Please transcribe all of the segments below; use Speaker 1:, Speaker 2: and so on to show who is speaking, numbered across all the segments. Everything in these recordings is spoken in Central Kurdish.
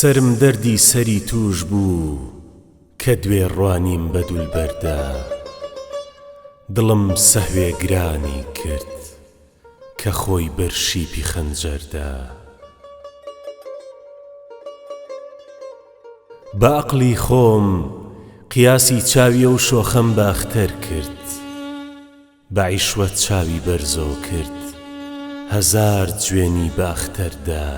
Speaker 1: سەرم دەردی سەری تووش بوو کە دوێ ڕوانیم بە دولبەردا دڵم سەهوێ گرانی کرد کە خۆی بەر شیپی خەنجەردا. بە ئەقڵی خۆم قیاسی چاوی ئەو شۆخەم بە ئەختەر کرد. بە عیشوە چاوی بەرزۆ کرد هەزار جوێنی بە ئەختەر دا.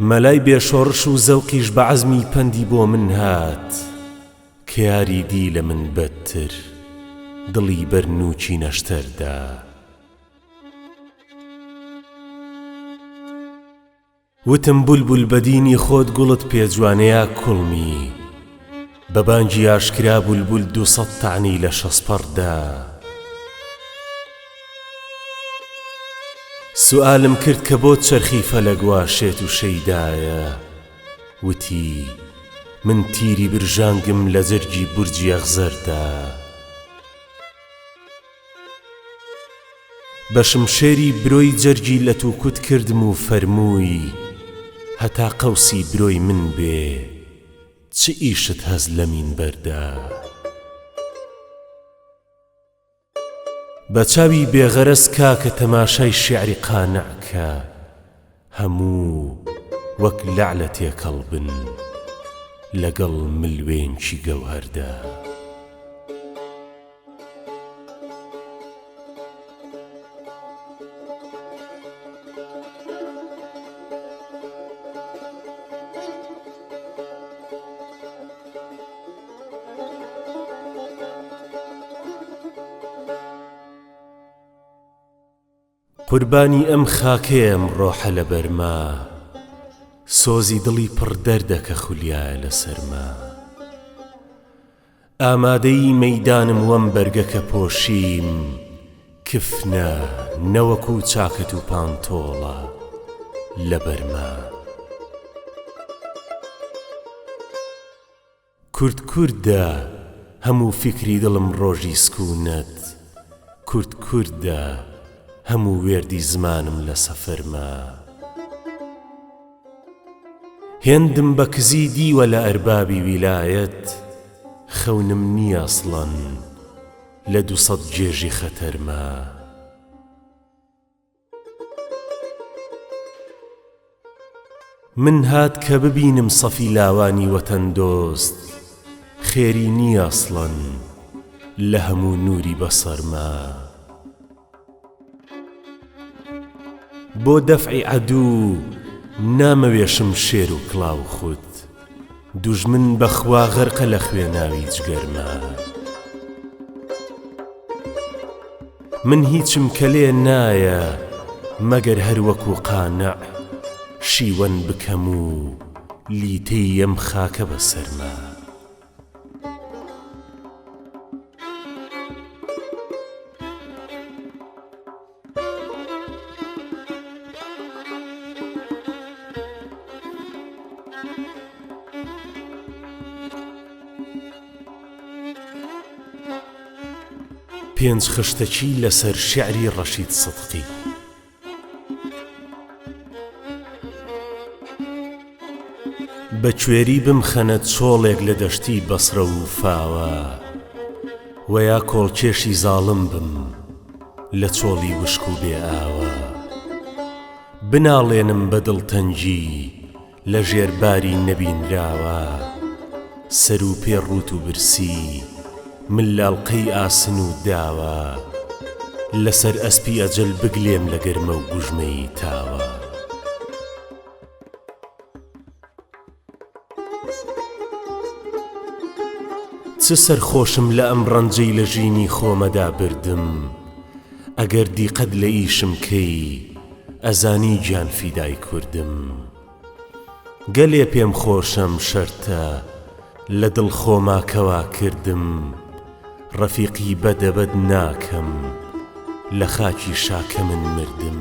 Speaker 1: مەلای بێ شۆڕش و زەوقیش بە عەزمی پەندی بۆ من هات کە یاری دی لە من بەدتر دڵی بەر نووکی نەشتەر دا. وتم بولبول بە دینی خۆت گوڵت پێ جوانە یا کوڵمی بە بانگی ئاشکرا بولبول دووسەد تەعنی لە شەسپەڕ دا. سوئالم کرد کە بۆ چەرخی فەلەک وا شێت و شەیدایە وتی من تیری برژانگم لە جەرگی بورجی ئەخزەر دا. بە شمشێری برۆی جەرگی لەت و کوت کردم و فەرمووی، هەتا قەوسی برۆی من بێ، چ ئیشت هەس لە مینبەردا؟ بە چاوی بێ غەرەز کاکە تەماشای شیعری قانع کە، هەموو وەک لەعلە تێکەڵ بن لەگەڵ ملوێنکی گەوهەردا. قوربانی ئەم خاکەیە ئەم ڕۆحە لە بەرما سۆزی دڵی پڕ دەردە کە خولیایە لە سەرما ئامادەی مەیدانم وەم بەرگە کە پۆشیم کفنە نەوەکو چاکەت و پانتۆڵە لە بەرما. کورد کوردە هەموو فیکری دڵم ڕۆژی سکوونەت کورد کوردە هەموو وێردی زمانم لە سەفەرما. هێندم بە کزی دیوە لە ئەربابی ویلایەت خەونم نییە ئەسڵەن لە دووسەد گێژی خەتەرما. من هات کە ببینم سەفی لاوانی وەتەن دۆست خێری نییە ئەسڵەن لە هەموو نووری بەسەرما. بۆ دەفعی عەدوو نامەوێ شمشێر و کڵاو خود دوژمن بە خوا غەرقە لە خوێناوی جگەرما. من هیچم کەلێ نایە مەگەر هەر وەکوو قانع شیوەن بکەم و لیتەی ئەم خاکە بەسەرما. پێنج خشتەکی لەسەر شیعری ڕەشید سدقی. بە کوێری بمخەنە چۆڵێک لە دەشتی بەسرە و فاوە وە یا کۆڵکێشی زاڵم بم لە چۆڵی وشک و بێ ئاوە بناڵێنم بە دڵتەنگی لە ژێر باری نەبینراوە سەر و پێ ڕووت و برسی مل لاڵقەی ئاسن و داوە. لەسەر ئەسپی ئەجەل بگلێم لە گەرمە و گوژمەی تاوە. چ سەرخۆشم لە ئەم ڕەنجەی لە ژینی خۆمەدا بردم ئەگەر دیقەت لە ئیشم کەی ئەزانی گیان فیدای کوردم گەلێ پێم خۆشە ئەم شەرتە لە دڵ خۆما کەوا کردم ڕەفیقی بەدە بەد ناکەم لە خاکی شاکە من مردم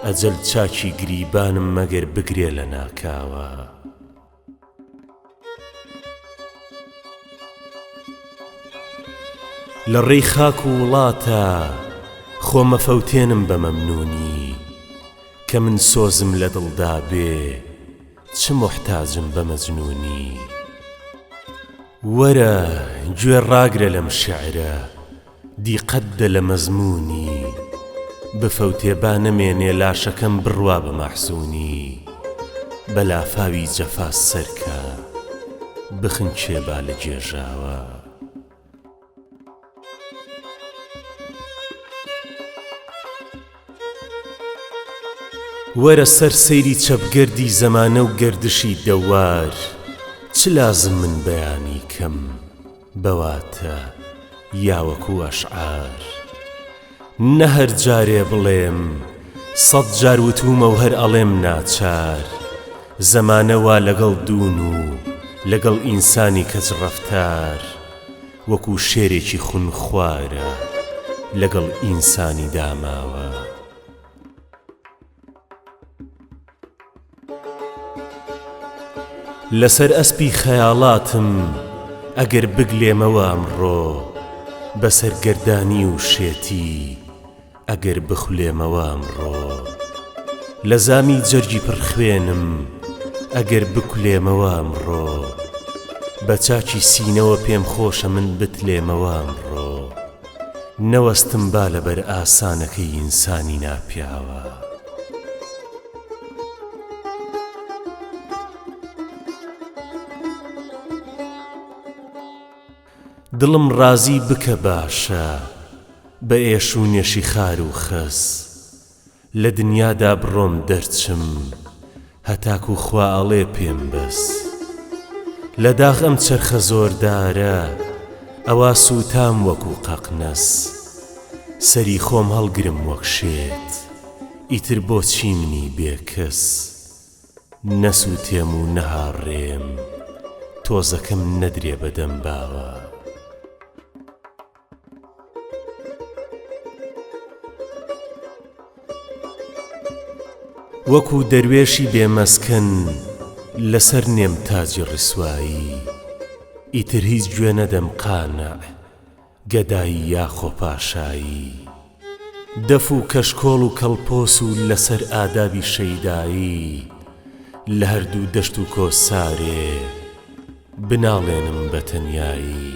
Speaker 1: ئەجەل چاکی گریبانم مەگەر بگرێ لە ناکاوە. لە ڕێی خاک و وڵاتە خۆ مەفەوتێنم بە مەمنوونی کە من سۆزم لە دڵدا بێ چ موحتاجم بە مەجنوونی وەرە گوێ ڕاگرە لەم شیعرە دیقەت دە لە مەزموونی بفەوتێ با نەمێنێ لاشەکەم بڕوا بە مەحزوونی بە لافاوی جەفا سەرکە بخنکێ با لە گێژاوە. وەرە سەر سەیری چەپگەردی زەمانە و گەردشی دەوار چ لازم من بەیانی کەم بە واتە یا وەکوو ئەشعار نە هەر جارێ بڵێم سەد جار وتوومە و هەر ئەڵێم ناچار زەمانە وا لەگەڵ دوون و لەگەڵ ئینسانی کەج ڕەفتار وەکوو شێرێکی خونخوارە لەگەڵ ئینسانی داماوە. لەسەر ئەسپی خەیاڵاتم ئەگەر بگلێمەوە ئەمڕۆ بە سەرگەردانی و شێتی ئەگەر بخولێمەوە ئەمڕۆ لە زامی جەرگی پڕ خوێنم ئەگەر بکولێمەوە ئەمڕۆ بە چاکی سینەوە پێم خۆشە من بتلێمەوە ئەمڕۆ نەوەستم با لەبەر ئاسانەکەی ئینسانی ناپیاوە. دڵم ڕازی بکە باشە بە ئێش و نێشی خار و خەس لە دنیادا بڕۆم دەرچم هەتاکو خوا ئەڵێ پێم بەس لە داخ ئەم چەرخە زۆردارە ئەوا سووتام وەکو قەقنەس سەری خۆم هەڵگرم وەک شێت ئیتر بۆچی منی بێکەس نەسووتێم و نەهاڕێم تۆزەکەم نەدرێ بە دەم باوە. وەکوو دەروێشی بێ مەسکەن لەسەر نێم تاجی ڕیسوایی ئیتر هیچ گوێ نەدەم قانع گەدایی یاخۆ پاشایی دەف و کەشکۆڵ و کەڵپۆس و لەسەر ئادابی شەیدایی لە هەردوو دەشت و کۆسارێ بناڵێنم بە تەنیایی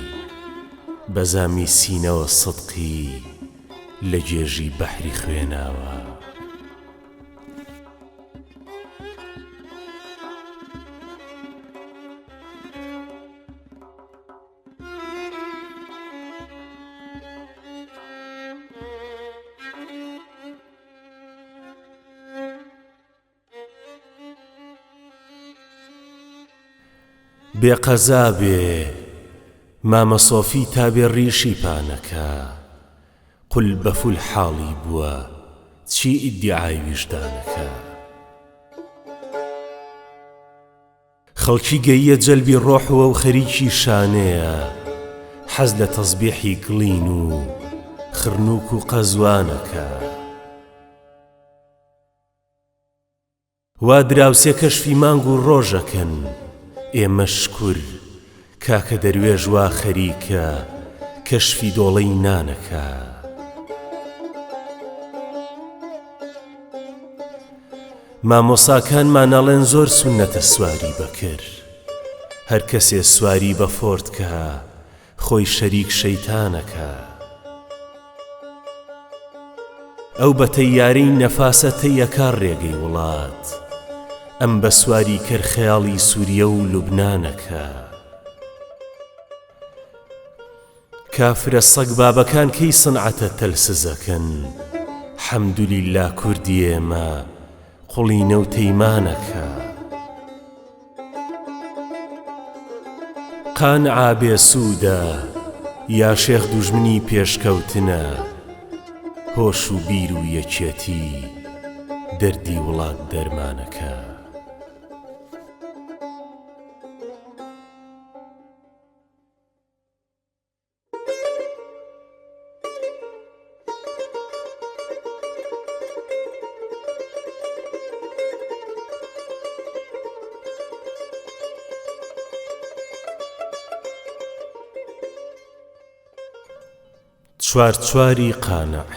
Speaker 1: بە زامی سینەوە سدقی لە گێژی بەحری خوێناوە. بێ قەزا بێ مامە سۆفی تا بێ ڕیشی پانەکا قول بە فول حاڵی بووە چی ئیدیعای ویژدانەکا. خەڵکی گەییە جەلبی ڕۆح و خەریکی شانەیە حەز لە تەزبیحی گڵین و خڕنووک و قەزوانەکا. وا دراوسێ کەشفی مانگ و ڕۆژ ئەکەن ئێمەش شکور کاکە دەروێش وا خەریکە کەشفی دۆڵەی نان ئەکا. مامۆساکانمان ئەڵێن زۆر سوننەتە سواری بە کەر هەر کەسێ سواری بە فۆرد کا خۆی شەریک شەیتانەکا. ئەو بە تەیارەی نەفاسە تەی ئەکا ڕێگەی وڵات ئەم بە سواری کەر خەیاڵی سوریە و لوبنانەکا. کافرە سەگبابەکان کەی سنعەتە تەلسزەکەن حەمدولیلا کوردی ئێمە قوڵینە و تەیمانەکە. قانعا بێ سوودە یا شێخ دوژمنی پێشکەوتنە هۆش و بیر و یەکێتی دەردی وڵات دەرمانەکە. چوارچواری قانع.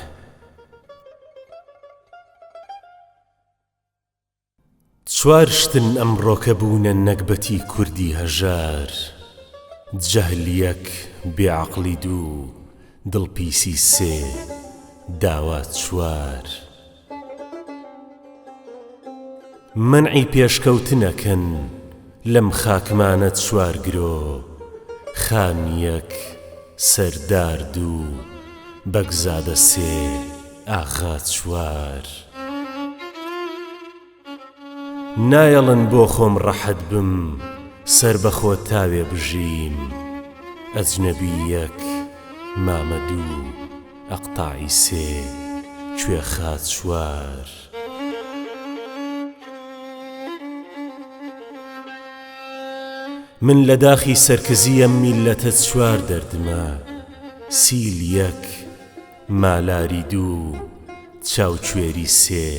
Speaker 1: چوار شتن ئەمڕۆکە بوونە نەگبەتی کوردی هەژار، جەهل یەک، بێ عەقڵی دوو، دڵ پیسی سێ، داوا چوار. مەنعی پێشکەوتن ئەکەن لەم خاکمانە چوار گرۆ، خان یەک، سەردار دوو، بەگزادە سێ، ئاغا چوار. نایەڵن بۆ خۆم ڕەحەت بم سەربەخۆ تاوێ بژیم ئەجنەبی یەک مامە دوو ئەقتاعی سێ کوێخا چوار. من لە داخی سەرکزی ئەم میللەتە چوار دەردمە سیل یەک مالاری دوو چاوکوێری سێ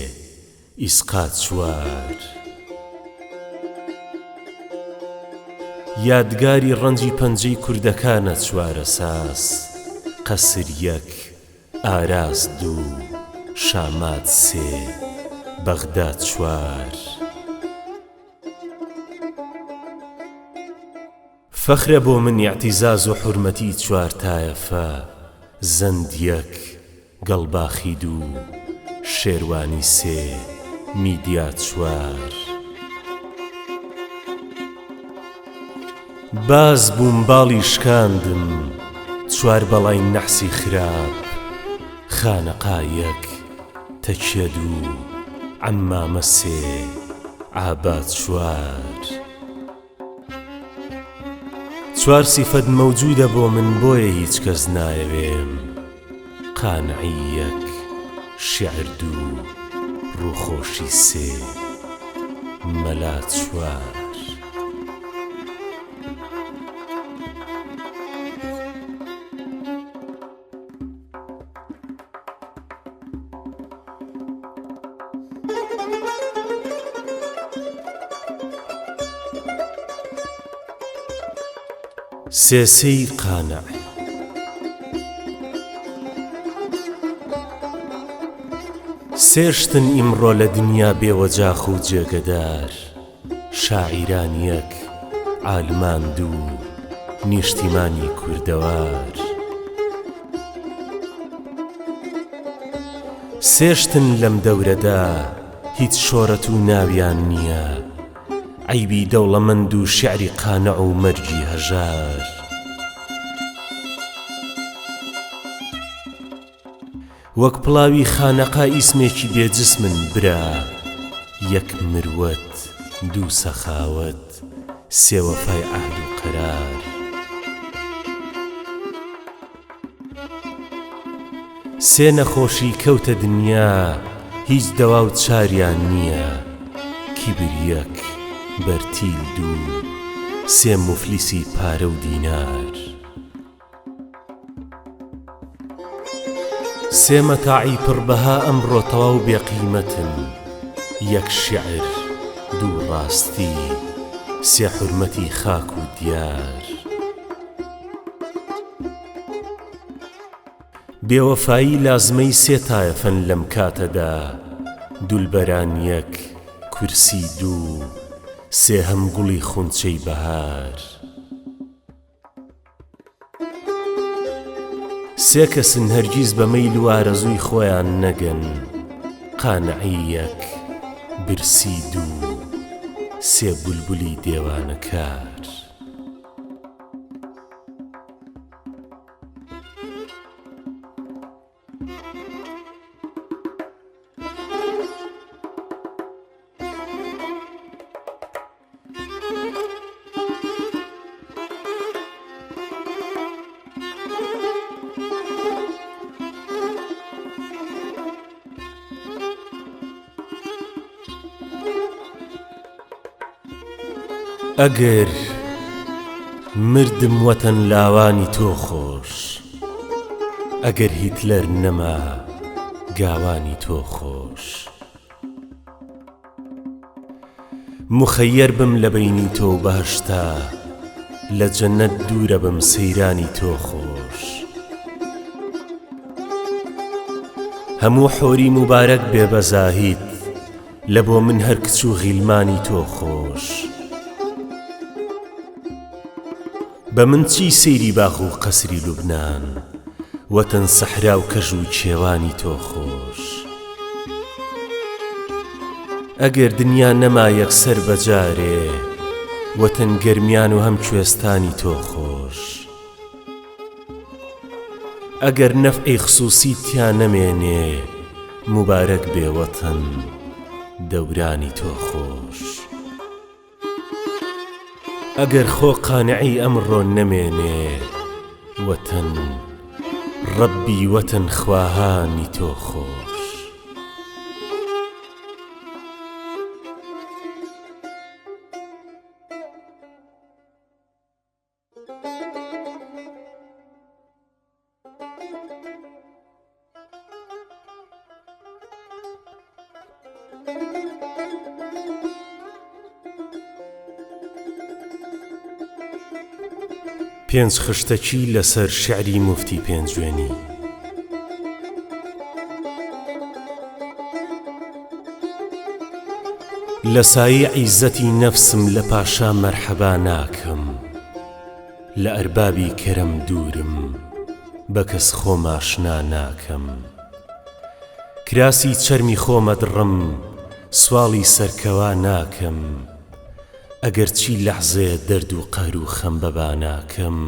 Speaker 1: ئیسقات چوار. یادگاری ڕەنجی پەنجەی کوردەکانە چوارەساس قەسر یەک ئاراس دوو شامات سێ بەغدا چوار. فەخرە بۆ من ئیعتیزاز و حورمەتی چوار تایەفە، زەند یەک، گەڵباخی دوو، شێروانی سێ، میدیا چوار. باز بووم باڵی شکاندم، چوار بەڵای نەحسی خراپ، خانەقا یەک، تەکیە دوو، عەمامە سێ، عابا چوار. چوار سیفەت مەوجودە بۆ من بۆیە هیچ کەس نایەوێم قانعی یەک شیعر دوو ڕووخۆشی سێ مەلا چوار. سێسێی قانع. سێ شتن ئیمڕۆ لە دنیا بێ وەجاخ و جێگەدار. شاعیران یەک، عالمان دوو، نیشتیمانی کوردەوار. سێ شتن لەم دەورەدا هیچ شۆرەت و ناویان نییە، عەیبی دەوڵەمەند و شیعری قانع و مەرگی هەژار. وەک پڵاوی خانەقا ئیسمێکی بێ جسمن برا یەک مروەت دوو سەخاوەت سێ وەفای عەهد و قەرار. سێ نەخۆشی کەوتە دنیا هیچ دەوا و چاریان نییە کیبر یەک بەرتیل دوو سێ موفلیسی پارە و دینار. سێ مەتاعی پڕ بەها ئەمڕۆ تەواو بێ قیمەتن، یەک شیعر، دوو ڕاستی، سێ حورمەتی خاک و دیار. بێوەفایی لازمەی سێ تایەفەن لەم کاتەدا، دولبەران یەک، کورسی دوو، سێهەم گوڵی خونچەی بەهار. سێ کەسن هەرگیز بە مەیل و ئارەزووی خۆیان نەگەن، قانعی یەک، برسی دوو، سێ بولبولی دێوانەکار. ئەگەر مردم وەتەن لاوانی تۆ خۆش ئەگەر هیتلەر نەما گاوانی تۆ خۆش. موخەیەر بم لە بەینی تۆ و بەهەشتا لە جەنەت دوورە بم سەیرانی تۆ خۆش. هەموو حۆری موبارەک بێ بە زاهید لە بۆ من هەر کچ و غیلمانی تۆ خۆش. بە من چی سەیری باخ و قەسری لوبنان وەتەن سەحرا و کەژ و کێوانی تۆ خۆش. ئەگەر دنیا نەما یەکسەر بە جارێ وەتەن گەرمیان و هەم کوێستانی تۆ خۆش. ئەگەر نەفعی خسووسی تیا نەمێنێ موبارەک بێ وەتەن دەورانی تۆ خۆش. ئەگەر خۆ قانعی ئەمڕۆ نەمێنێ وەتەن ڕەبی وەتەن خواهانی تۆ خۆش. پێنج خشتەکی لەسەر شیعری موفتی پێنجوێنی. لە سایەی عیزەتی نەفسم لە پاشا مەرحەبا ناکەم. لە ئەربابی کەرەم دوورم بە کەس خۆم ئاشنا ناکەم کراسی چەرمی خۆم ئەدڕم سواڵی سەرکەوا ناکەم ئەگەر چی لەحزێ دەرد و قەهر و خەم بەبا ناکەم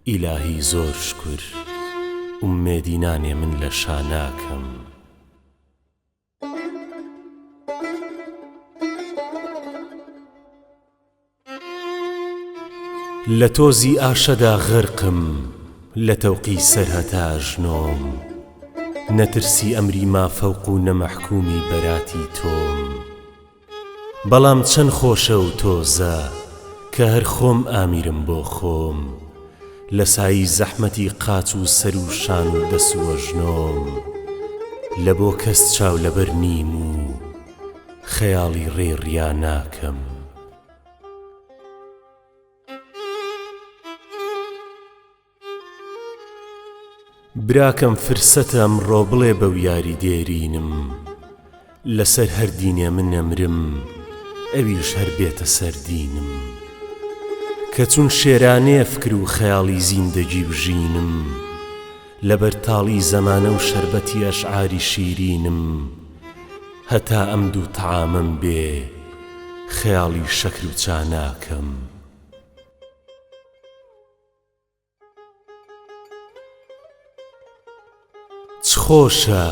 Speaker 1: ئیلاهی زۆر شکور ئومێدی نانێ من لە شا ناکەم. لە تۆزی ئاشەدا غەرقم لە تەوقی سەر هەتا ئەژنۆم نە ترسی ئەمری مافەوق و نە مەحکوومی بەراتی تۆم بەڵام چەن خۆشە و تۆزە کە هەر خۆم ئامیرم بۆ خۆم لە سایی زەحمەتی قاچ و سەر و شان و دەس و ئەژنۆم لە بۆ کەس چاو لەبەر نیم و خەیاڵی ڕێی ڕیا ناکەم. براکەم فرسەتە ئەمڕۆ بڵێ بەو یاری دێرینم لەسەر هەر دینێ من ئەمرم ئەویش هەر بێتە سەر دینم کە چون شێرانێ فکر و خەیاڵی زیندەگی بژینم لەبەر تاڵی زەمانە و شەربەتی ئەشعاری شیرینم هەتا ئەم دوو تەعامەم بێ خەیاڵی شەکر و چا ناکەم. چ خۆشە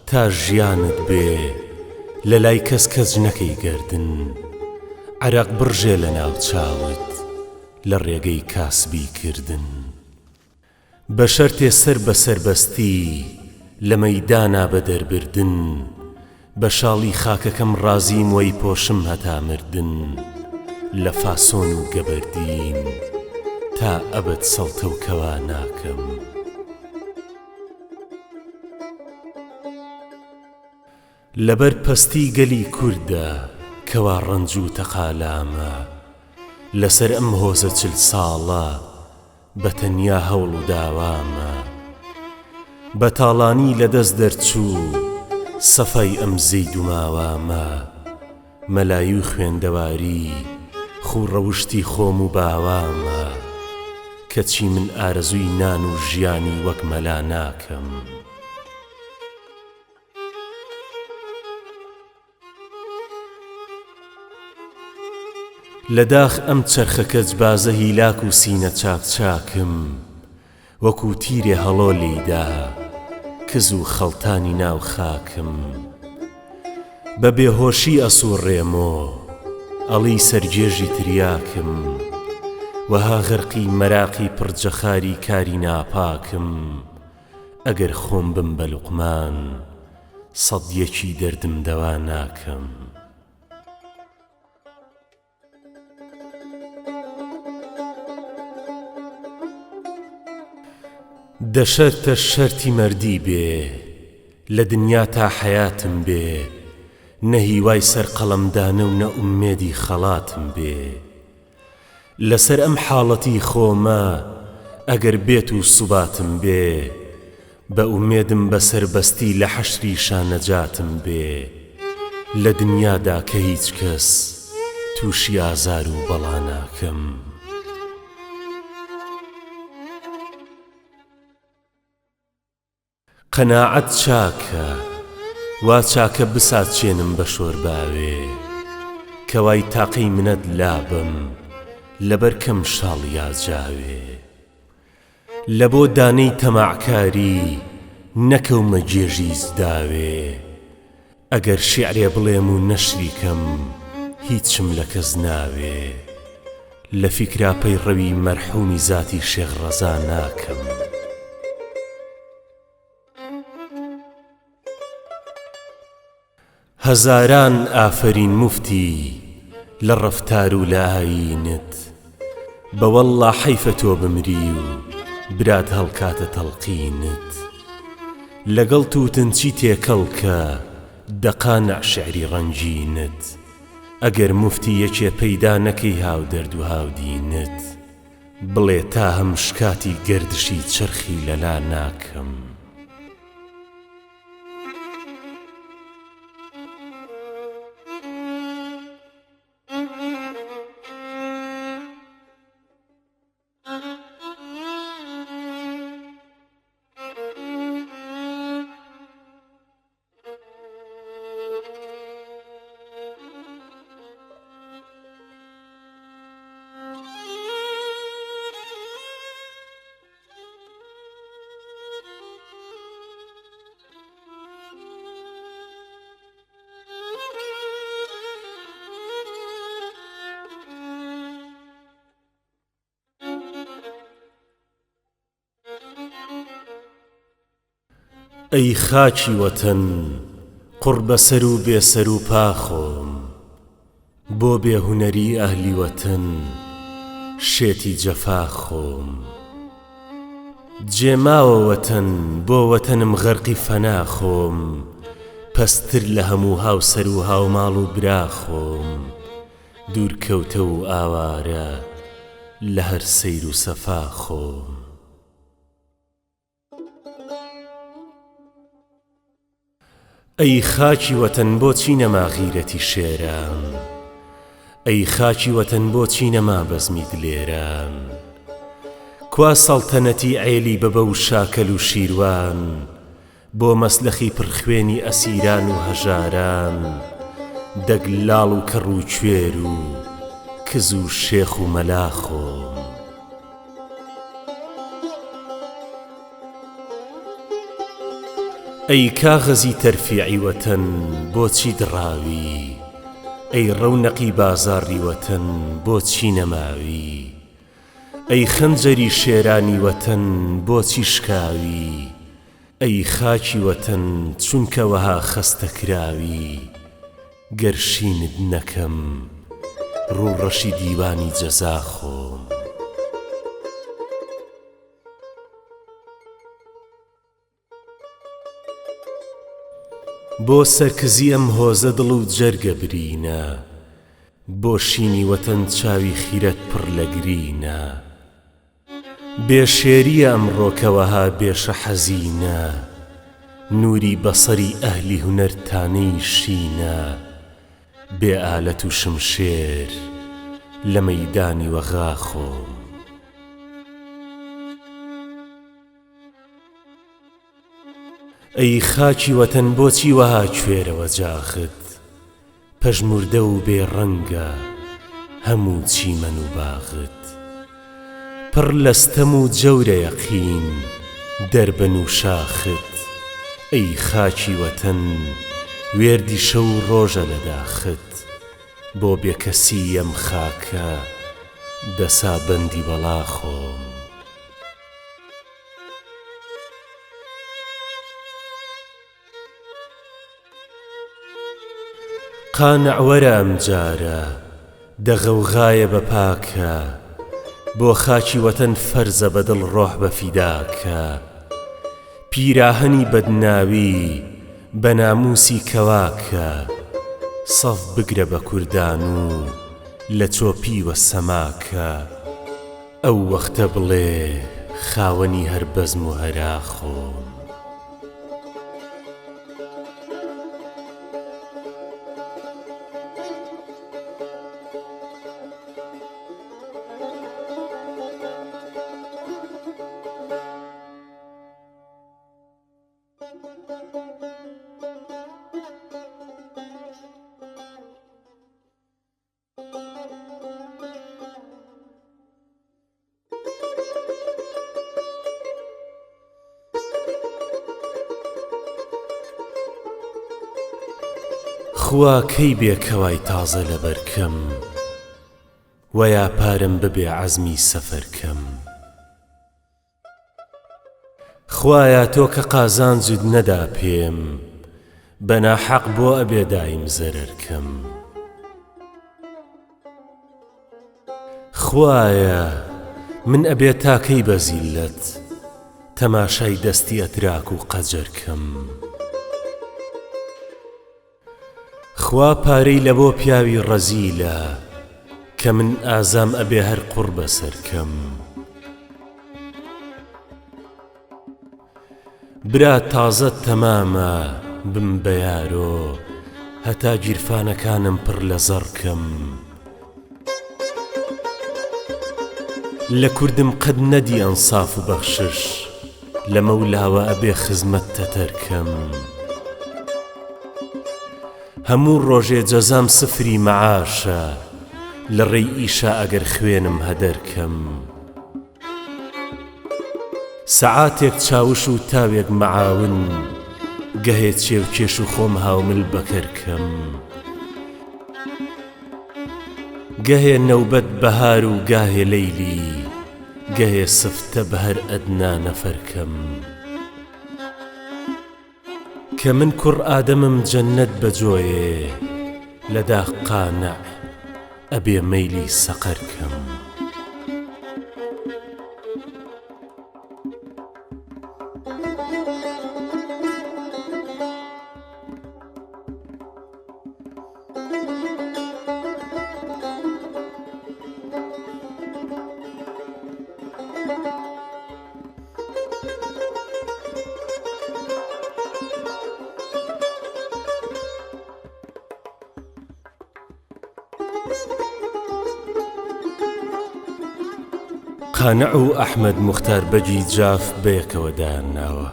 Speaker 1: تا ژیانت بێ لە لای کەس کەچ نەکەی گەردن عەرەق بڕژێ لە ناو چاوت لە ڕێگەی کاسبی کردن. بە شەرتێ سەر بە سەربەستی لە مەیدانا بە دەربردن بە شاڵی خاکەکەم ڕازیم وەیپۆشم هەتا مردن لە فاسۆن و گەبەردین تا ئەبەد سەڵتە و کەوا ناکەم. لەبەر پەستی گەلی کوردە کەوا ڕەنج و تەقالامە لەسەر ئەم هۆزە چل ساڵە بە تەنیا هەوڵ و داوامە بە تاڵانی لە دەست دەرچوو سەفای ئەم زید و ماوامە مەلایی و خوێندەواری خوو ڕەوشتی خۆم و باوامە کەچی من ئارەزووی نان و ژیانی وەک مەلا ناکەم. لە داخ ئەم چەرخە کەجبازە هیلاک و سینە چاک چاکم وەکوو تیرێ هەڵۆ لێی دا کز و خەڵتانی ناو خاکم بە بێهۆشی ئەسووڕێمۆ ئەڵێی سەرگێژی تریاکم وەها غەرقی مەراقی پڕ جەخاری کاری ناپاکم ئەگەر خۆم بم بە لوقمان سەد یەکی دەردم دەوا ناکەم. دە شەرتە شەرتی مەردی بێ لە دنیا تا حەیاتم بێ نە هیوای سەر قەڵەمدانە و نە ئومێدی خەڵاتم بێ لەسەر ئەم حاڵەتی خۆمە ئەگەر بێت و سوباتم بێ بە ئومێدم بە سەربەستی لە حەشریشا نەجاتم بێ لە دنیادا کە هیچ کەس تووشی ئازار و بەڵا ناکەم. قەناعەت چاکە، وا چاکە بساچێنم بە شۆرباوێ، کەوای تاقەی منەت لابەم لەبەر کەم شاڵ یا جاوێ. لەبۆ دانەی تەماعکاری نەکەومە گێژی زداوێ. ئەگەر شیعرێ بڵێم و نەشری کەم هیچم لە کەس ناوێ. لە فیکرا پەیڕەوی مەرحومی زاتی شێخ ڕەزا ناکەم. هەزاران ئافەرین موفتی لە ڕەفتار و لە ئایینت بە وەڵڵا حەیفە تۆ بمری و برات هەڵکاتە تەڵقینت لەگەڵ تووتنچی تێکەڵ کە دە قانع شعری ڕەنگینت ئەگەر موفتی یەکێ پەیدا نەکەی هاودەرد و هاودینت بڵێ تا هەم شکاتی گەردشی چەرخی لەلا ناکەم. ئەی خاکی وەتەن قوڕ بەسەر و بێ سەر و پا خۆم بۆ بێ هونەری ئەهلی وەتەن شێتی جەفا خۆم جێ ماوە وەتەن بۆ وەتەنم غەرقی فەنا خۆم پەستتر لە هەموو هاوسەر و هاوماڵ و برا خۆم دوور کەوتە و ئاوارە لە هەر سەیر و سەفا خۆم. ئەی خاکی وەتەن بۆچی نەما غیرەتی شێران ئەی خاکی وەتەن بۆچی نەما بەزمی دلێران کوا سەڵتەنەتی عێلی بەبە و شاکەل و شیروان بۆ مەسلەخی پڕ خوێنی ئەسیران و هەژاران دەگ لاڵ و کەڕ و کوێر و کز و شێخ و مەلا خۆم. ئەی کاغەزی تەرفیعی وەتەن بۆچی دڕاوی؟ ئەی ڕەونەقی بازاڕی وەتەن بۆچی نەماوی؟ ئەی خەنجەری شێرانی وەتەن بۆچی شکاوی؟ ئەی خاکی وەتەن چونکە وەها خەستە کراوی؟ گەر شینت نەکەم ڕووڕەشی دیوانی جەزا خۆم. بۆ سەرکزی ئەم هۆزە دڵ و جەرگە برینە بۆ شینی وەتەن چاوی خیرەت پڕ لە گرینە بێ شێریە ئەمڕۆ کە وەها بێشە حەزینە نووری بەسەری ئەهلی هونەر تانەی شینە بێ ئالەت و شمشێر لە مەیدانی وەغا خۆم. ئەی خاکی وەتەن بۆچی وەها کوێرە وەجاخت پەژموردە و بێ ڕەنگە هەموو چیمەن و باغت پڕ لە ستەم و جەورە یەقین دەربەن و شاخت ئەی خاکی وەتەن وێردی شەو و ڕۆژە لە داخت بۆ بێکەسی ئەم خاکە دەسا بەندی بەڵا خۆم. قانع وەرە ئەمجارە دە غەوغایە بە پاکە بۆ خاکی وەتەن فەرزە بە دڵ ڕۆح بە فیداکە. پیراهەنی بەدناوی بە نامووسی کەواکە سەف بگرە بە کوردان و لە چۆپیوە سەماکە ئەو وەختە بڵێ خاوەنی هەر بەزم و هەرا خۆم. خوا کەی بێ کەوای تازە لەبەر کەم وەیا پارەم ببێ عەزمی سەفەر کەم. خوایە تۆ کە قازانجت نەدا پێم بە ناحەق بۆ ئەبێ دایم زەرەر کەم خوایە من ئەبێ تا کەی بە زیللەت تەماشای دەستی ئەتراک و قەجەر کەم. خوا پارەی لەبۆ پیاوی ڕەزیلە کە من ئازام ئەبێ هەر قوڕ بەسەر کەم. برا تازە تەمامە بم بە یارۆ هەتا گیرفانەکانم پڕ لە زەڕ کەم. لە کوردم قەت نەدی ئەنساف و بەخشش لەمەولاوە ئەبێ خزمەت تەتەر کەم. هەموو ڕۆژێ جەزام سفری مەعاشە لە ڕێی ئیشا ئەگەر خوێنم هەدەر کەم. سەعاتێک چاوش و تاوێک مەعاون گەهێ چێوکێش و خۆم هاومل بەکەر کەم. گەهێ نەوبەت بەهار و گاهێ لەیلی گەهێ سفتە بەهەر ئەدنا نەفەر کەم. کە من کوڕ ئادەمم جەننەت بەجۆیێ لە داخ قانع ئەبێ مەیلی سەقەر کەم. قانع و ئەحمەد موختار بەگی جاف بەیەکەوە دایانناوە.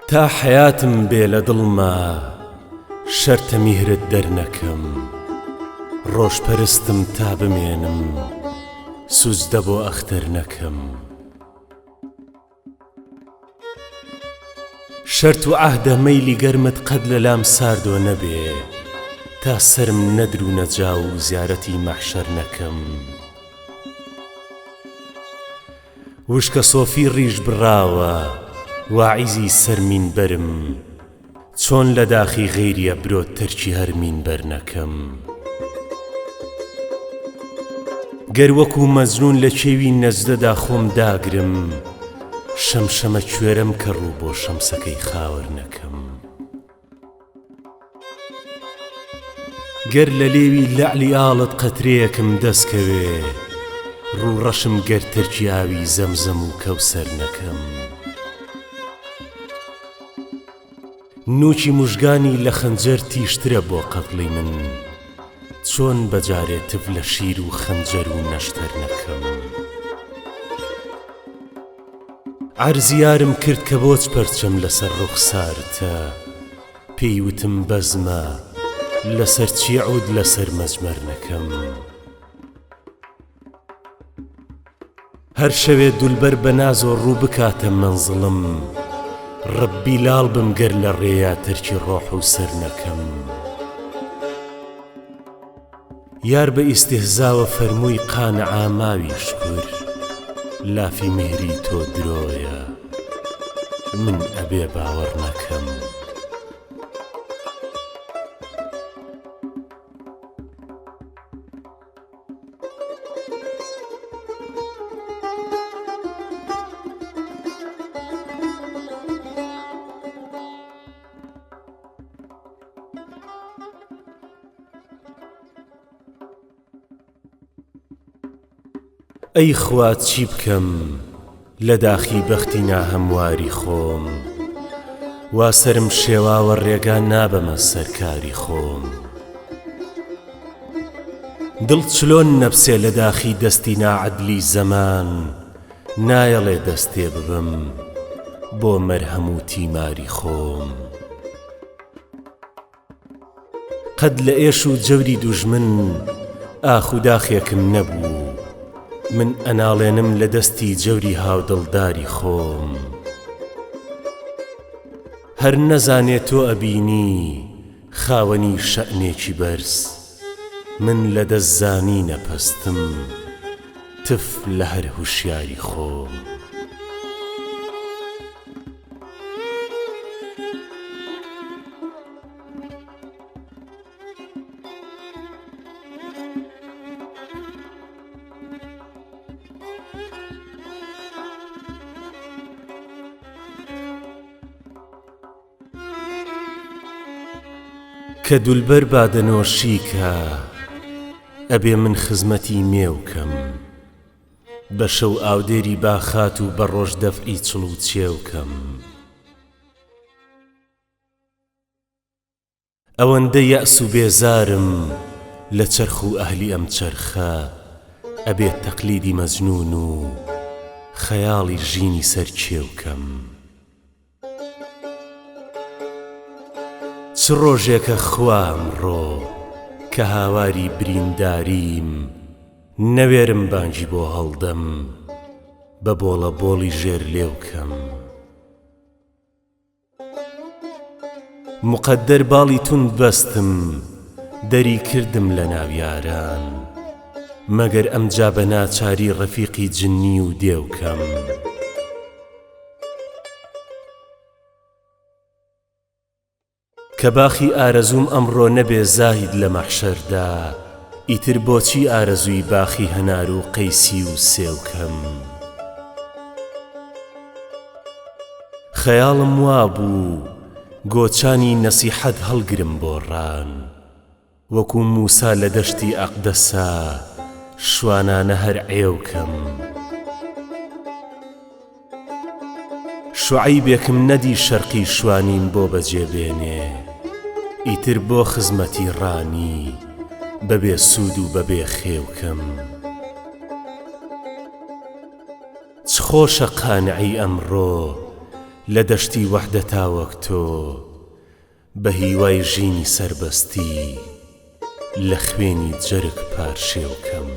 Speaker 1: تا حەیاتم بێ لە دڵما شەرتە میهرت دەرنەکەم ڕۆژ پەرستم تا بمێنم سوجدە بۆ ئەختەر نەکەم. شەرت و عەهدە مەیلی گەرمت قەت لە لام ساردۆ نەبێ تا سەرم نەدروونە جاو و زیارەتی مەحشەر نەکەم. وشکە سۆفی ڕیش بڕاوە واعیزی سەر مینبەرم چۆن لە داخی غەیریە برۆت تەرکی هەر مینبەر نەکەم. گەر وەکوو مەجنوون لە کێوی نەجدەدا خۆم داگرم شەمشەمە کوێرەم کە ڕوو بۆ شەمسەکەی خاوەر نەکەم. گەر لە لێوی لەعلی ئاڵت قەترەیەکم دەس کەوێ ڕوو ڕەشم گەر تەرکی ئاوی زەمزەم و کەوسەر نەکەم. نوکی موژگانی لە خەنجەر تیژترە بۆ قەتڵی من چۆن بە جارێ تف لە شیر و خەنجەر و نەشتەر نەکەم. عەرزی یارم کرد کە بۆچ پەرچەم لەسەر ڕوخسارتە پێی وتم بەزمە لەسەر چی عود لەسەر مەجمەر نەکەم. هەر شەوێ دولبەر بە نازۆ ڕوو بکاتە مەنزڵم ڕەبی لاڵ بم گەر لە ڕێیا تەرکی ڕۆح و سەر نەکەم. یار بە ئیستیهزاوە فەرمووی قانعا ماوی شکور لافی میهری تۆ درۆیە من ئەبێ باوەڕ نەکەم. ئەی خوا چی بکەم لە داخی بەختی ناهەمواری خۆم وا سەرم شێواوە ڕێگا نابەمە سەر کاری خۆم دڵ چلۆن نەپسێ لە داخی دەستی ناعەدلی زەمان نایەڵێ دەستێ ببم بۆ مەرهەم و تیماری خۆم. قەت لە ئێش و جەوری دوژمن ئاخ و داخێکم نەبوو من ئەناڵێنم لە دەستی جەوری هاودڵداری خۆم هەر نەزانێ تۆ ئەبینی خاوەنی شەئنێکی بەرز من لە دەست زانینە پەستم تف لە هەر هوشیاری خۆم. کە دولبەر بادەنۆشی کا ئەبێ من خزمەتی مێو کەم. بە شەو ئاودێری باخات و بە ڕۆژ دەفعی چڵ و چێو کەم. ئەوەندە یەئس و بێزارم لە چەرخ و ئەهلی ئەم چەرخە ئەبێ تەقلیدی مەجنوون و خەیاڵی ژینی سەر کێو کەم. چ ڕۆژێکە خوا ئەمڕۆ کە هاواری برینداریم نەوێرم بانگی بۆ هەڵدەم بە بۆڵە بۆڵی ژێر لێو کەم. مقەدەر باڵی توند بەستم دەری کردم لە ناو یاران مەگەر ئەمجا بە ناچاری ڕەفیقی جننی و دێو کەم. کە باخی ئارەزووم ئەمڕۆ نەبێ زاهید لە مەحشەردا ئیتر بۆچی ئارەزووی باخی هەنار و قەیسی و سێو کەم؟ خەیاڵم وابوو گۆچانی نەسیحەت هەڵگرم بۆ ڕان. وەکو موسا لە دەشتی ئەقدەسا شوانانە هەر عێو کەم. شوعەیبێکم نەدی شەرقی شوانیم بۆ بەجێ بێنێ ئیتر بۆ خزمەتی ڕانی بەبێ سوود و بەبێ خێو کەم. چ خۆشە قانعی ئەمڕۆ لە دەشتی وەحدەتا وەک تۆ. بە هیوای ژینی سەربەستی لە خوێنی جەرگ پارشێو کەم.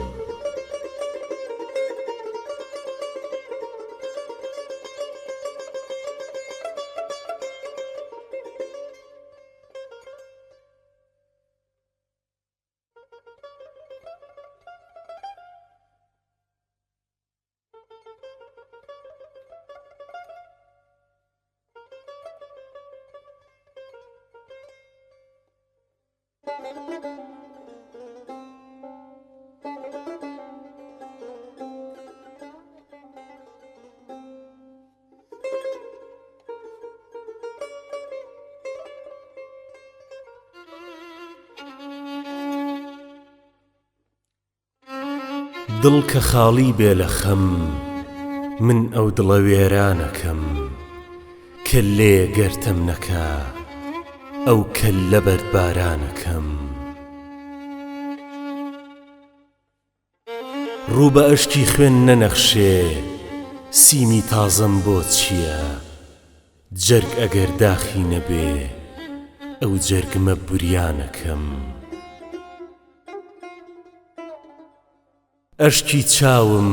Speaker 1: دڵ کە خاڵی بێ لە خەم من ئەو دڵە وێرانەکەم کەللێ گەرتەم نەکا ئەو کەللە بەردبارانەکەم. ڕوو بە ئەشکی خوێن نەنەخشێ سیمی تازەم بۆ چییە جەرگ ئەگەر داخی نەبێ ئەو جەرگمە بریانەکەم. ئەشکی چاوم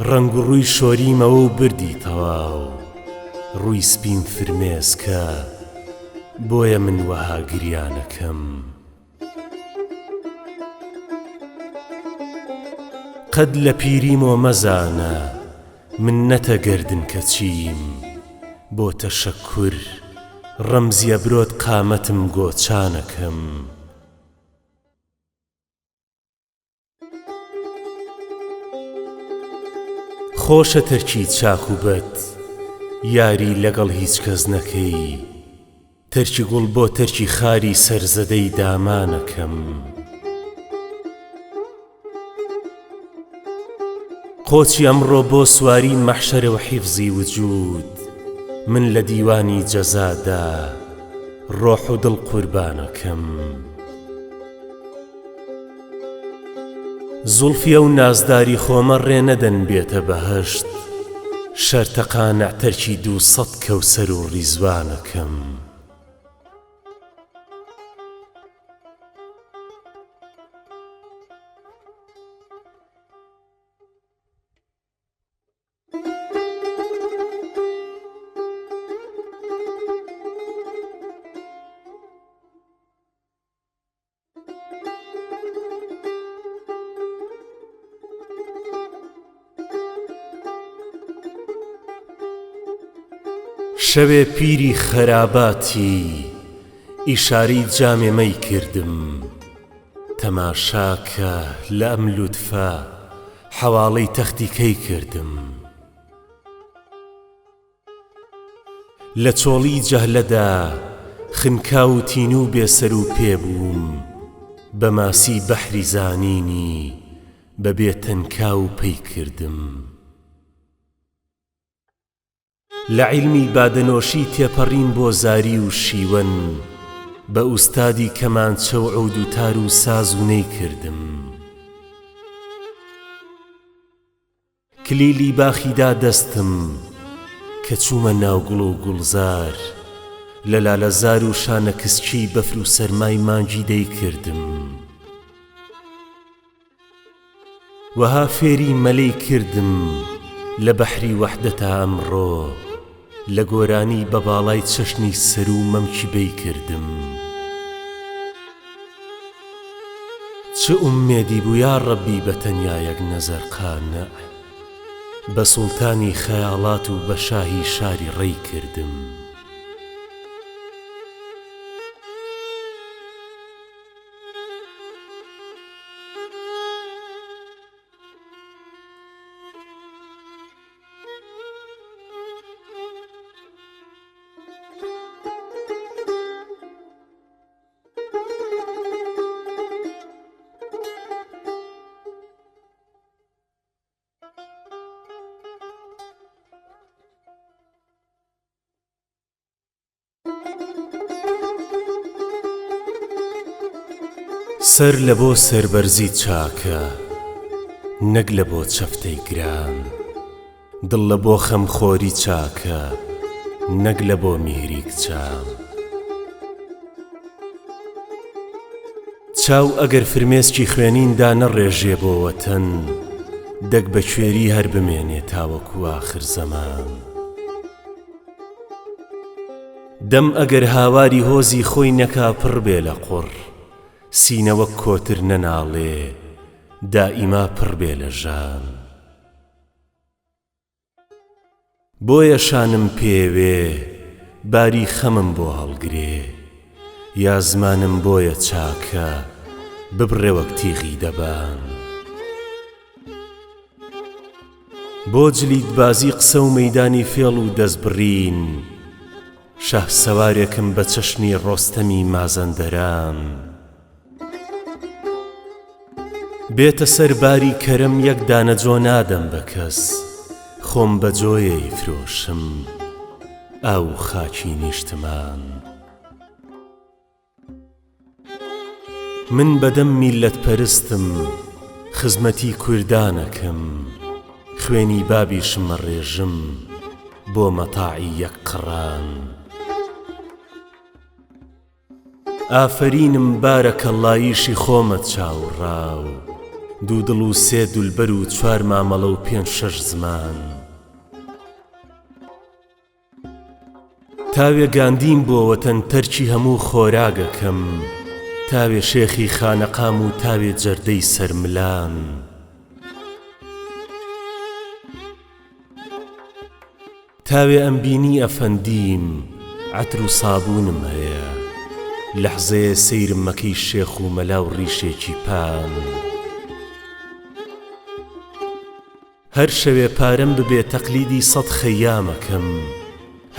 Speaker 1: ڕەنگ و ڕووی شۆریمەوە و بردی تەواو ڕووی سپیم فرمێسکە بۆیە من وەها گریانەکەم. قەت لە پیریمۆ مەزانە منەتە گەردن کەچیم بۆ تەشەکور ڕەمزیە برۆت قامەتم گۆچانەکەم. خۆشە تەرکی چاک و بەد یاری لەگەڵ هیچ کەس نەکەی تەرکی گوڵ بۆ تەرکی خاری سەرزەدەی دامانەکەم. قۆچی ئەمڕۆ بۆ سواری مەحشەرە و حیفزی وجود، من لە دیوانی جەزادا ڕۆح و دڵ قوربانەکەم. زوڵفی ئەو نازداری خۆمە ڕێ نەدەن بێتە بەهەشت، شەرتە قانع تەرکی دووسەد کەوسەر و ڕیزوانەکەم. شەوێ پیری خەراباتی ئیشارەی جامێ مەی کردم تەماشا کە لە ئەم لوتفە حەواڵەی تەختی کەی کردم. لە چۆڵی جەهلەدا خنکاو و تینوو و بێ سەر و پێ بووم، بە ماسی بەحری زانینی بە بێ تەنکاو و پەی کردم. لە عیلمی بادەنۆشی تێپەڕیم بۆ زاری و شیوەن، بە ئوستادی کەمانچە و عود و تار و ساز و نەی کردم. کلیلی باخی دا دەستم کە چوومە ناو گوڵ و گوڵزار، لە لالەزار و شانە کسکی بەفر و سەرمای مانگی دەیکردم. وەها فێری مەلەی کردم لە بەحری وەحدەتا ئەمڕۆ، لە گۆرانی بە باڵای چەشنی سەروو مەمکی بەی کردم. چ ئومێدی بوو یا ڕەبی بە تەنیا یەک نەزەر قانع بە سوڵتانی خەیاڵات و بە شاهی شاری ڕەی کردم. سەر لە بۆ سەربەرزی چاکە نەک لە بۆ چەفتەی گران. دڵ لە بۆ خەم خۆری چاکە نەک لە بۆ میهری کچان. چاو ئەگەر فرمێسکی خوێنین دانەڕێژێ بۆ وەتەن، دەک بە کوێری هەر بمێنێ تاوەکو ئاخر زەمان. دەم ئەگەر هاواری هۆزی خۆی نەکا پڕ بێ لە قوڕ، سینە وەک کۆتر نەناڵێ دائیما پڕ بێ لە ژان. بۆیە شانم پێوێ باری خەمم بۆ هەڵگرێ یا زمانم بۆیە چاکە ببڕێ وەک تیغی دەبان. بۆ جلیتبازی قسە و مەیدانی فێڵ و دەستبڕین شەهسەوارێکم بە چەشنی ڕۆستەمی مازەندەران. بێتە سەر باری کەرم یەک دانە جۆ نادەم بە کەس خۆم بە جۆیەی فرۆشم ئاو و خاکی نیشتمان. من بەدەم میللەت پەرستم خزمەتی کوردانەکەم خوێنی بابیشم ئەڕێژم بۆ مەتاعی یەک قڕان. ئافەرینم بارەکەڵڵاییشی خۆمە چاو ڕاو دوو دڵ و سێ دولبەر و چوار مامەڵە و پێنج شەش زمان. تاوێ گاندیم بۆ وەتەن تەرکی هەموو خۆراگەکەم تاوێ شێخی خانەقام و تاوێ جەردەی سەرملان. تاوێ ئەمبینی ئەفەندیم عەتر و سابوونم هەیە لەحزەیێ سەیرم مەکەی شێخ و مەلا و ڕیشێکی پان. هەر شەوێ پارەم ببێ تەقلیدی سەد خەیامەکەم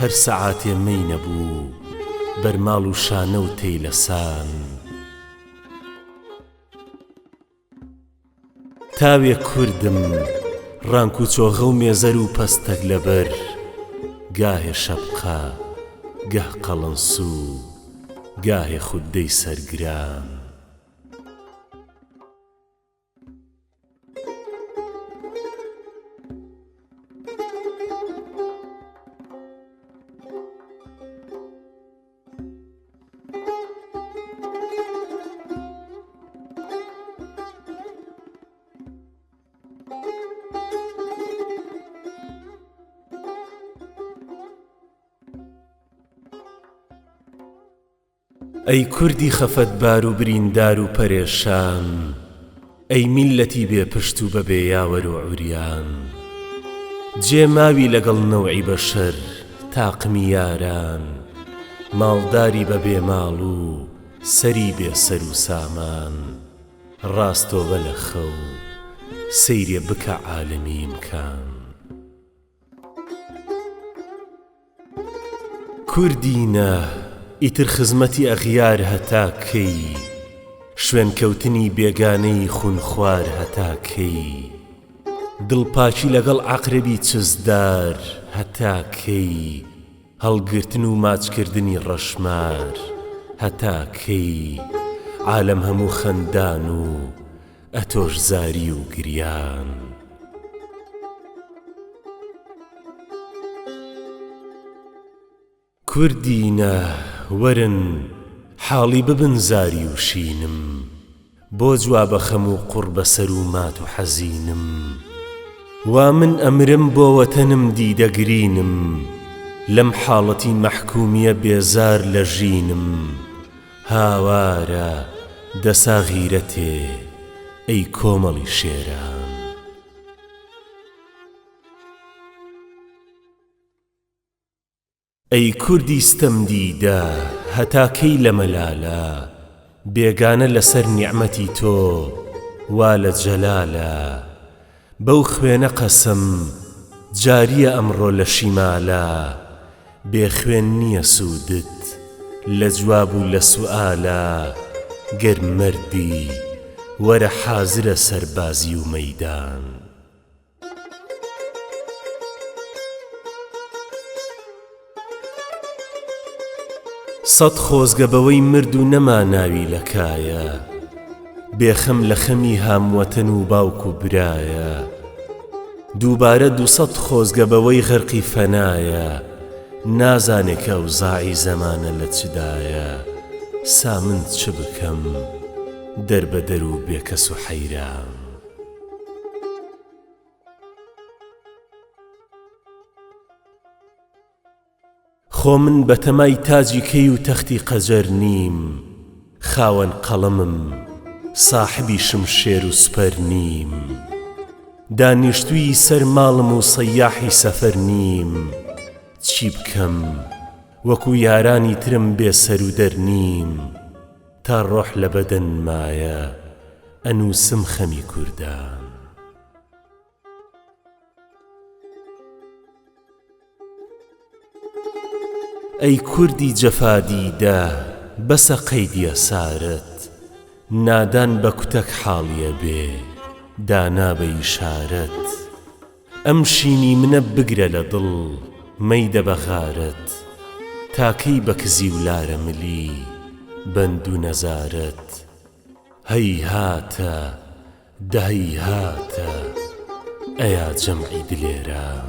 Speaker 1: هەر سەعاتێ مەی نەبوو بەرماڵ و شانە و تەیلەسان. تاوێ کوردم. ڕانک و چۆغە و مێزەر و پەستەک لەبەر، گاهێ شەپقە، گەه قەڵنسوو، گاهێ خوددەی سەرگران. ئەی کوردی خەفەتبار و بریندار و پەرێشان، ئەی میللەتی بێ پشت و بە بێ یاوەر و عوریان، جێ ماوی لەگەڵ نەوعی بەشەر، تاقمی یاران، ماڵداری بە بێ ماڵ و سەری بێ سەر و سامان، ڕاستۆبە لە خەو، سەیرێ بکە عالەمی ئیمکان. کوردینە ئیتر خزمەتی ئەغیار هەتا کەی؟ شوێنکەوتنی بێگانەی خونخوار هەتا کەی؟ دڵپاکی لەگەڵ عەقرەبی چزدار هەتا کەی؟ هەڵگرتن و ماچکردنی ڕەشمار هەتا کەی؟ عالەم هەموو خەندان و ئەتۆش زاری و گریان. کوردینە وەرن حاڵی ببن زاری و شینم بۆ جوابە خەم و قوڕ بەسەر و مات و حەزینم وا من ئەمرم بۆ وەتەنم دیدە گرینم لەم حاڵەتی مەحکومیە بێزار لە ژینم هاوارە دەسا غیرەتێ ئەی کۆمەڵی شێران. ئەی کوردی ستەم دیدە هەتا کەی لە مەلالە بێگانە لەسەر نیعمەتی تۆ وا لە جەلالە بەو خوێنە قەسەم جاریە ئەمڕۆ لە شیمالە بێ خوێن نیە سوودت لە جواب و لە سوئالە گەر مەردی وەرە حازرە سەربازی و مەیدان. سەت خۆزگە بەوەی مرد و نەما ناوی لە کایە بێ خەم لە خەمی هاموەتەن و باوک و برایە دووبارە دووسەد خۆزگە بەوەی غەرقی فەنایە نازانێ کە ئەوزاعی زەمانە لە چدایە سا من چ بکەم دەربەدەر و بێکەس و حەیران. خۆ من بەتەمای تاجی کەی و تەختی قەجەر نیم، خاوەن قەڵەمم، ساحبی شمشێر و سوپەر نیم. دانیشتووی سەر ماڵم و سەیاحی سەفەر نیم، چی بکەم، وەکوو یارانی ترم بێ سەرودەر نیم. تا ڕۆح لە بەدەنمایە ئەنووسم خەمی کوردان. ئەی کوردی جەفا دیدە بەسە قەیدی ئەسارەت نادان بە کوتەک حاڵیە بێ دانا بە ئیشارەت ئەم شینی منە بگرە لە دڵ مەیدە بە غارەت تا کەی بە کزی و لارە ملی بەند و نەزارەت هەیهاتە دە هەیهاتە ئەیا جەمعی دلێران.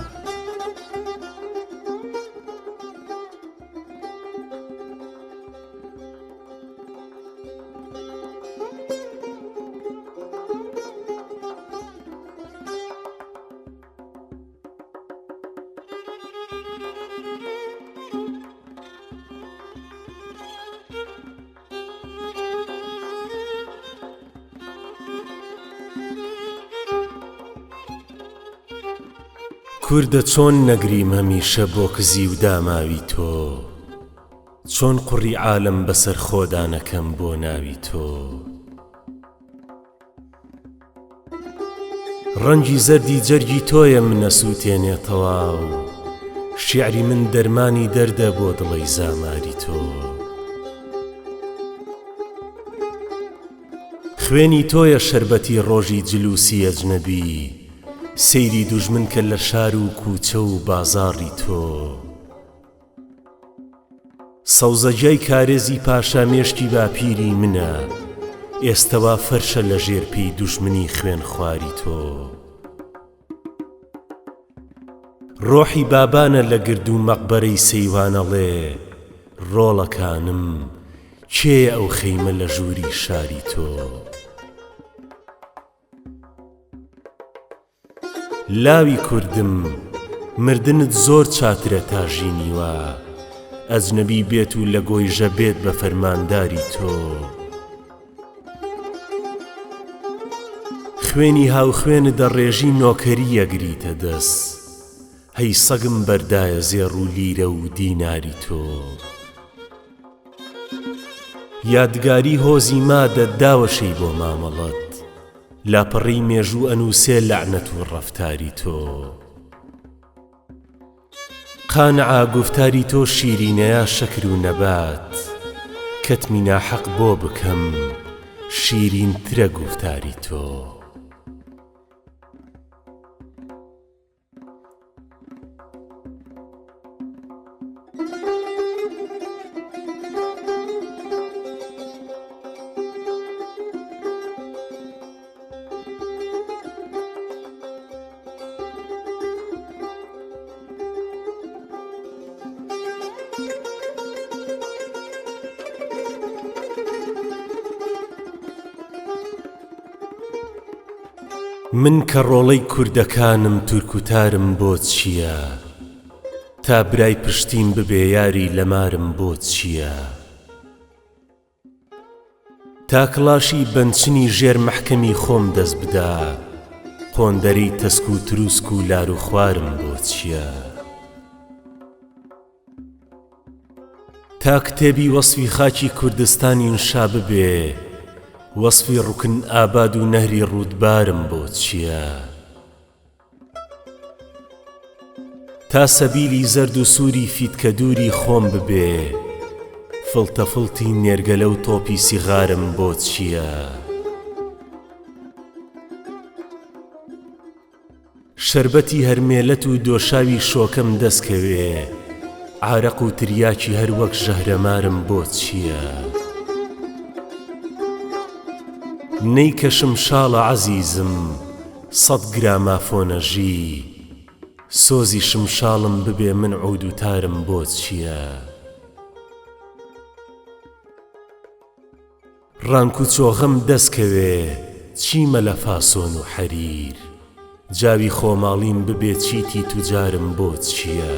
Speaker 1: کوردە چۆن نەگریم هەمیشە بۆ کزی و داماوی تۆ چۆن قوڕی عالەم بەسەر خۆدا نەکەم بۆ ناوی تۆ. ڕەنگی زەردی جەرگی تۆیە منەسووتێنێ تەواو شیعری من دەرمانی دەردە بۆ دڵەی زاماری تۆ خوێنی تۆیە شەربەتی ڕۆژی جلوسی ئەجنەبی. سەیری دوژمن کە لە شار و کووچە و بازاڕی تۆ. سەوزەگیای کارێزی پاشا مێشکی باپیری منە، ئێستە وا فەرشە لە ژێر پێی دوژمنی خوێنخواری تۆ. ڕۆحی بابانە لە گرد و مەقبەرەی سەیوانەڵێ ڕۆڵەکانم، کێیە ئەو خەیمە لە ژووری شاری تۆ؟ لاوی کوردم، مردنت زۆر چاترە تا ژینی وا، ئەجنەبی بێت و لە گۆیژە بێت بە فەرمانداری تۆ. خوێنی هاوخوێنت دەڕێژی نۆکەری ئەگریتە دەس هەی سەگم بەردایە زێڕ و لیرە و دیناری تۆ یادگاری هۆزی مادە داوەشێی بۆ مامەڵەت لاپەڕەی مێژوو ئەنووسێ لەعنەت و ڕەفتاری تۆ. قانعە گوفتاری تۆ شیرینەیا شەکر و نەبات کەتمی ناحەق بۆ بکەم شیرین ترە گوفتاری تۆ. من کە ڕۆڵەی کوردەکانم تورکوتارم بۆ چییە؟ تا برای پشتیم ببێ یاری لەمارم بۆ چییە؟ تا کڵاشی بەنچنی ژێر مەحکەمی خۆم دەست بدا قۆندەرەی تەسک و تروسک و لاروخوارم بۆ چییە؟ تا کتێبی وەسفی خاکی کوردستان ئینشا ببێ وەسفی ڕوکن ئاباد و نەهری ڕوودبارم بۆ چییە؟ تا سەبیلی زەرد و سووری فیتکە دووری خۆم ببێ فڵتە فڵتی نێرگەلە و تۆپی سیغارم بۆ چییە؟ شەربەتی هەرمێلەت و دۆشاوی شۆکەم دەس کەوێ عارەق و تریاکی هەر وەک ژەهرەمارم بۆ چییە؟ نەیکەشم شاڵە عەزیزم سەت گرامافۆنە ژی سۆزی شمشاڵم ببێ من عود و تارم بۆ چیە؟ ڕانک و چۆغەم دەس کەوێ چیمە لە فاسۆن و حەریر جاوی خۆماڵیم ببێ چیتی توجارم بۆ چیە؟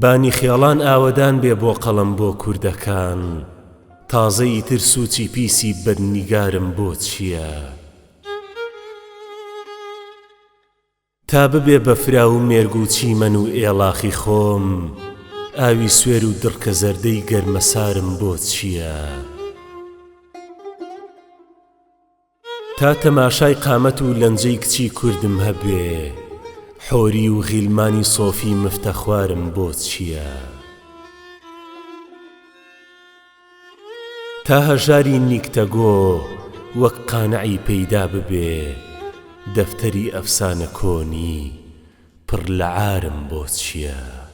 Speaker 1: بانی خێڵان ئاوەدان بێ بۆ قەڵەم بۆ کوردەکان تازە ئیتر سوچی پیسی بەد نیگارم بۆ چیە؟ تا ببێ بەفراو و مێرگ و چیمەن و ئێڵاخی خۆم ئاوی سوێر و دڕکە زەردەی گەرمەسارم بۆ چیە؟ تا تەماشای قامەت و لەنجەی کچی کوردم هەبێ حۆری و غیلمانی سۆفی مفتەخوارم بۆ چییە؟ تا هەژاری نیکتەگۆ وەک قانعی پەیدا ببێ دەفتەری ئەفسانە کۆنی پڕ لە عارم بۆ چییە؟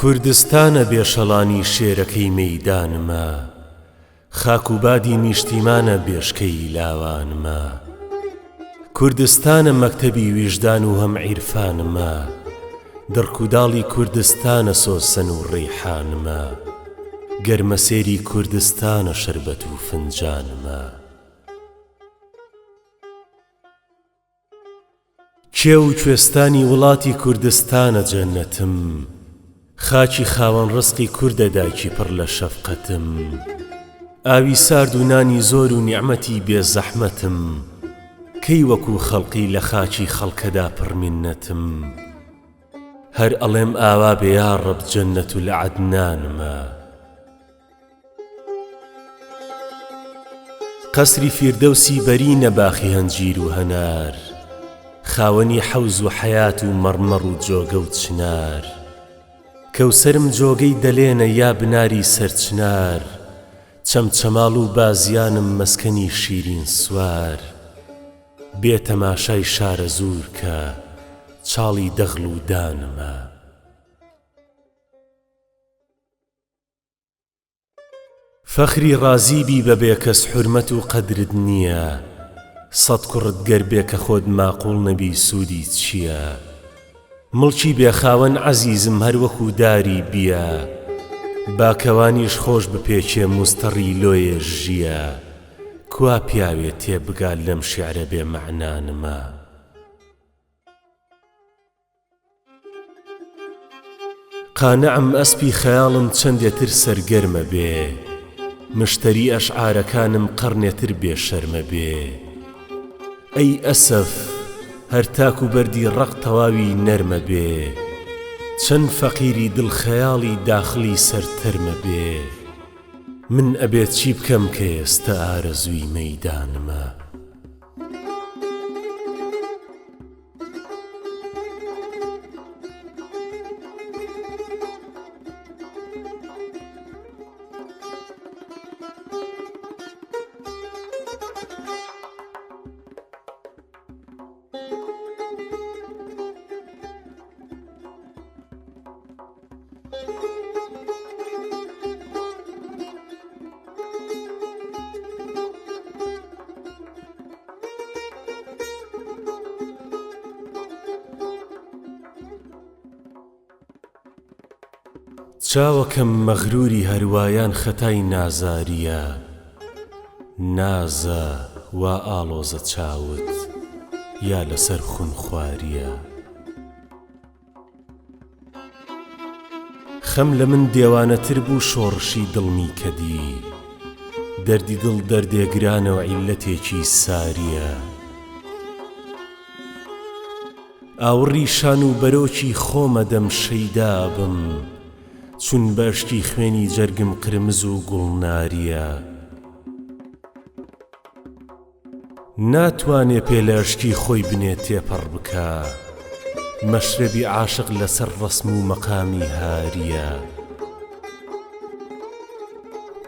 Speaker 1: کوردستانە بێشەڵانی شێرەکەی مەیدانمە خاک و بادی نیشتیمانە بێشکەی لاوانمە کوردستانە مەکتەبی ویژدان و هەم عیرفانمە دڕک و داڵی کوردستانە سۆسەن و ڕیحانمە گەرمەسێری کوردستانە شەربەت و فنجانمە. کێو و کوێستانی وڵاتی کوردستانە جەنەتم خاکی خاوەن ڕزقی کوردە دایکی پڕ لە شەفقەتم ئاوی سارد و نانی زۆر و نیعمەتی بێ زەحمەتم کەی وەکوو خەڵقی لە خاکی خەڵکەدا پڕ میننەتم هەر ئەڵێم ئاوا بێ یاڕەب جەنەت العدنانمە. قەسری فیردەوسی بەرینە باخی هەنجیر و هەنار خاوەنی حەوز و حەیات و مەڕمەڕ و جۆگە و چنار کەوسەرم جۆگەی دەلێنە یا بناری سەرچنار چەمچەماڵ و بازیانم مەسکەنی شیرین سوار بێ تەماشای شارەزوور کە چاڵی دەغڵ و دانمە. فەخری ڕازی بی بە بێکەس حورمەت و قەدرت نییە سەت کوڕت گەر بێ کە خۆت ماقوڵ نەبی سوودی چییە مڵکی بێ خاوەن عەزیزم هەر وەکوو داری بییە با کەوانیش خۆش بپێکێ موزتەڕی لۆیێ ژییە کوا پیاوێ تێبگا لەم شیعرە بێ مەعنانمە. قانعم ئەسپی خەیاڵم چەندێ تر سەرگەرمە بێ مشتەری ئەشعارەکانم قەڕنێ تر بێ شەرمە بێ ئەی ئەسەف هەر تاک و بەردی ڕەق تەواوی نەرمە بێ چەند فەقیری دڵ خەیاڵی داخڵی سەر تەرمە بێ من ئەبێ چی بکەم کە ئێستە ئارەزووی مەیدانمە. چاوەکەم مەغروری هەروایان خەتای نازاریە نازە وا ئاڵۆزە چاوت یا لەسەر خونخواریە. خەم لە من دێوانەتر بوو شۆڕشی دڵمی کە دی دەردی دڵ دەردێ گرانە و عیللەتێکی سارییە ئاوڕی شان و بەرۆکی خۆمە دەم شەیدا بم چون بە ئەشکی خوێنی جەرگم قرمز و گوڵنارییە. ناتوانێ پێ لە ئەشکی خۆی بنێ تێپەڕ بکا مەشرەبی عاشق لەسەر ڕەسم و مەقامی هارییە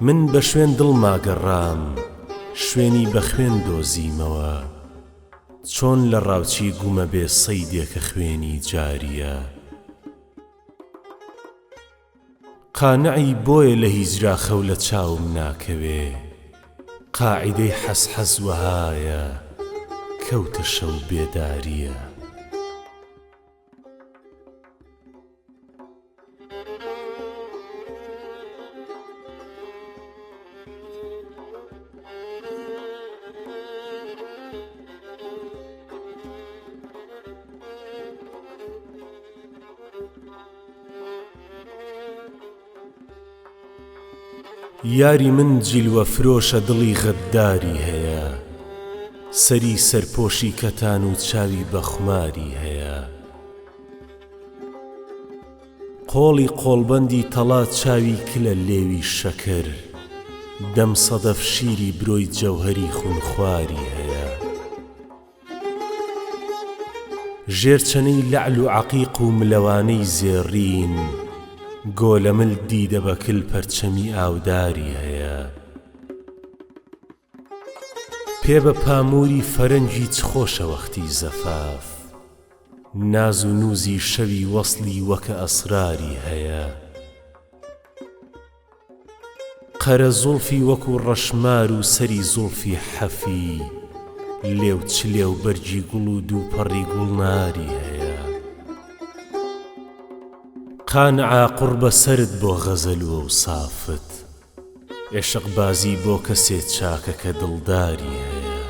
Speaker 1: من بە شوێن دڵما گەڕام شوێنی بە خوێن دۆزیمەوە چۆن لە ڕاوچی گومە بێ سەیدێکە خوێنی جارییە. قانعی بۆیە لە هیجرا خەو لە چاوم ناکەوێ قاعیدەی حەز حەز وەهایە کەوتە شەو بێداریە. یاری من جیلوە فرۆشە دڵی غەدداری هەیە سەری سەرپۆشی کەتان و چاوی بە خوماری هەیە قۆڵی قۆڵبەندی تەڵا چاوی کلە لێوی شەکر دەم سەدەف شیری برۆی جەوهەری خونخواری هەیە. ژێر چەنەی لەعل و عەقیق و ملەوانەی زێڕین گۆلەمل دیدە بە کل پەرچەمی ئاوداری هەیە. پێ بە پامووری فەرەنگی چ خۆشە وەختی زەفاف ناز و نووزی شەوی وەسڵی وەکە ئەسراری هەیە. قەرە زوڵفی وەکوو ڕەشمار و سەری زوڵفی حەفی لێو چ لێو بەرگی گوڵ و دوو پەڕی گوڵناری هەیە. قانعە قوڕ بە سەرت بۆ غەزەل و ئەوسافت ئێشقبازی بۆ کەسێ چاکە کە دڵداری هەیە.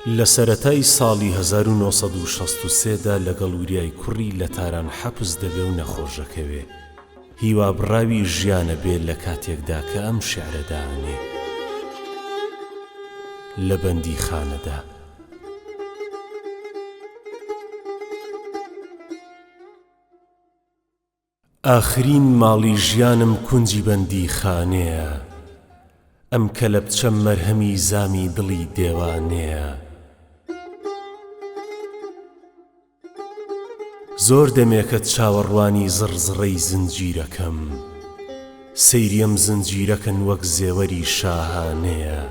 Speaker 1: لە سەرەتای ساڵی 1963 دا لەگەڵ وریای کوڕی لە تاران حەپس دەبێ و نەخۆش ئەکەوێ. هیوابڕاوی ژیانە بێ لە کاتێکدا کە ئەم شیعرە دائەنێ لە بەندیخانەدا. ئاخرین ماڵی ژیانم کونجی بەندیخانەیە ئەم کەلەپچە مەرهەمی زامی دڵی دێوانەیە. زۆر دەمێکە چاوەڕوانی زڕزڕەی زنجیرەکەم سەیری ئەم زنجیرەکەن وەک زێوەری شاهانەیە.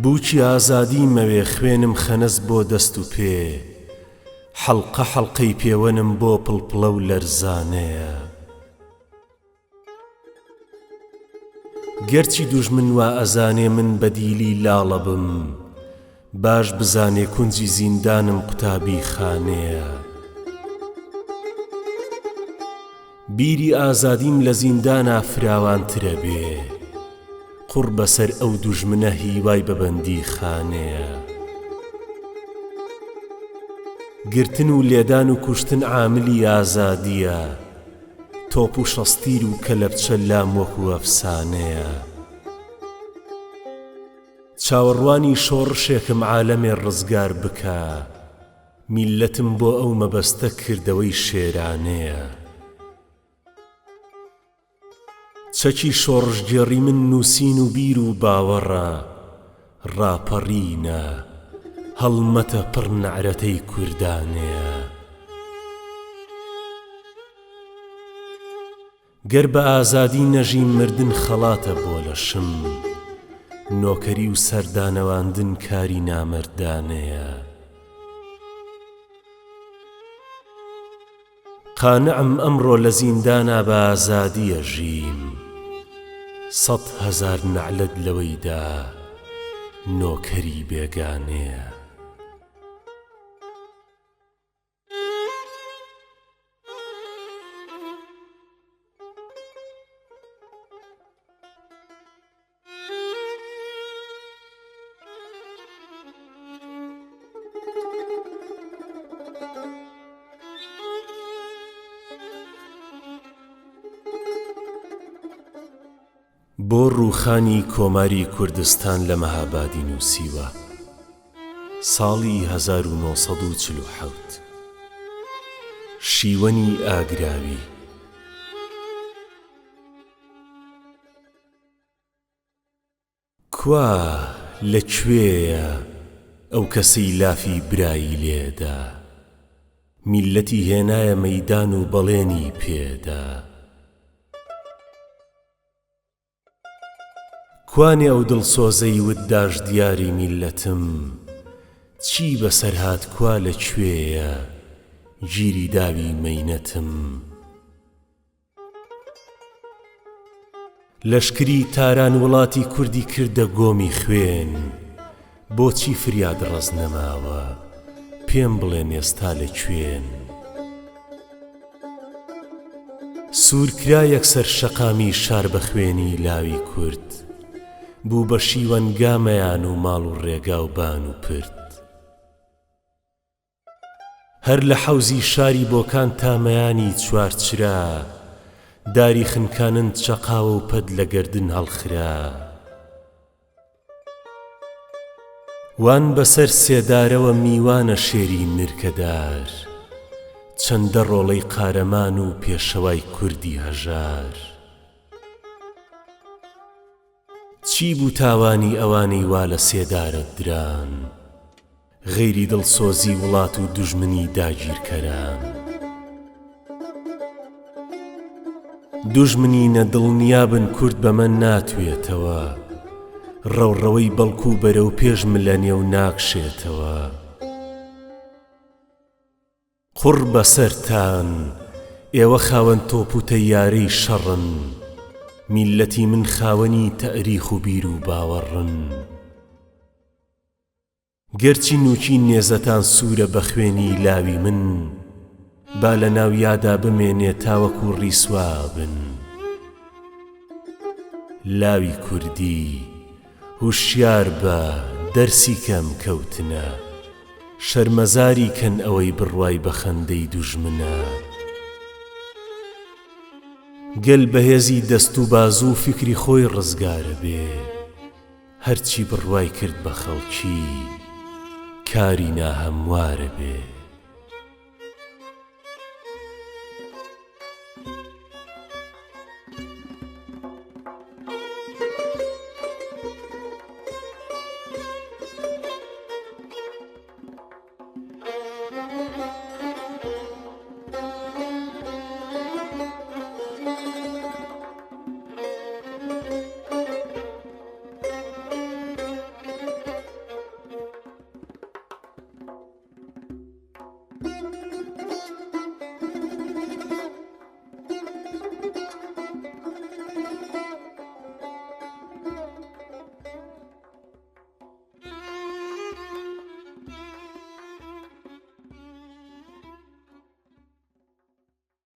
Speaker 1: بووکی ئازادی مەوێ خوێنم خەنەس بۆ دەست و پێ حەڵقە حەڵقەی پێوەنم بۆ پڵپڵە و لەرزانەیە. گەرچی دوژمن وا ئەزانێ من بە دیلی لاڵە بم باش بزانێ کونجی زیندانم قوتابی خانەیە. بیری ئازادیم لە زیندانا فراوانترە بێ قوڕ بەسەر ئەو دوژمنە هیوای بە بەندیخانەیە. گرتن و لێدان و کوشتن عاملی ئازادیە تۆپ و شەستیر و کەلەپچە لام وەکو ئەفسانەیە. چاوەڕوانی شۆڕشێکم عالەمێ ڕزگار بکا. میللەتم بۆ ئەو مەبەستە کردەوەی شێرانەیە. چەکی شۆڕشگێڕی من نووسین و بیر و باوەڕە، ڕاپەڕینە، هەڵمەتە پڕ نەعرەتەی کوردانەیە. گەر بە ئازادی نەژیم مردن خەڵاتە بۆ لەشم، نۆکەری و سەردانەواندن کاری نامەردانەیە. قانعم ئەمڕۆ لە زیندانا بە ئازادی ئەژیم، سەدهەزار نەعلەت لەوەیدا نۆکەری بێگانەیە. بۆ ڕووخانی کۆماری کوردستان لە مەهابادی نووسیوە ساڵی 1947 شیوەنی ئاگراوی. کوا لە کوێیە ئەو کەسەی لافی برایی لێدا میللەتی هێنایە مەیدان و بەڵێنی پێدا کوانێ ئەو دڵسۆزەی وت داش دیاری میللەتم چی بەسەر هات کوا لە کوێیە گیری داوی مەینەتم. لەشکری تاران وڵاتی کوردی کردە گۆمی خوێن بۆچی فریاد ڕەس نەماوە پێم بڵێن ئێستا لە کوێن؟ سوور کرا یەکسەر شەقامی شار بە خوێنی لاوی کورد بوو بە شیوەن گامەیان و ماڵ و ڕێگا و بان و پرد. هەر لە حەوزی شاری بۆکان تا مەیانی چوارچرا، داری خنکانن چەقاوە و پەت لە گەردن هەڵخرا. وان بەسەر سێدارەوە میوانە شێری نرکەدار، چەندە ڕۆڵەی قارەمان و پێشەوای کوردی هەژار. چی بوو تاوانی ئەوانەی وا لە سێدارەت دران؟ غەیری دڵسۆزی وڵات و دوژمنی داگیرکەران. دوژمنینە دڵنیابن کورد بەمە ناتوێتەوە، ڕەوڕەوەی بەڵکو بەرەو پێش ملەنێ و ناکشێتەوە. قوڕ بەسەرتان ئێوە خاوەن تۆپ و تەیارەی شەڕن میللەتی من خاوەنی تەئریخ و بیر و باوەڕن گەرچی نوکی نێزەتان سوورە بە خوێنی لاوی من با لە ناو یادا بمێنێ تاوەکو ڕیسوا بن لاوی کوردی. هوشیار بە دەرسی کەم کەوتنە. شەرمەزاری کەن ئەوەی بڕوای بە خەندەی دوژمنە. گەل بەهێزی دەست و بازوو و فیکری خۆی ڕزگارە بێ. هەرچی بڕوای کرد بە خەڵکی کاری ناهەموارە بێ.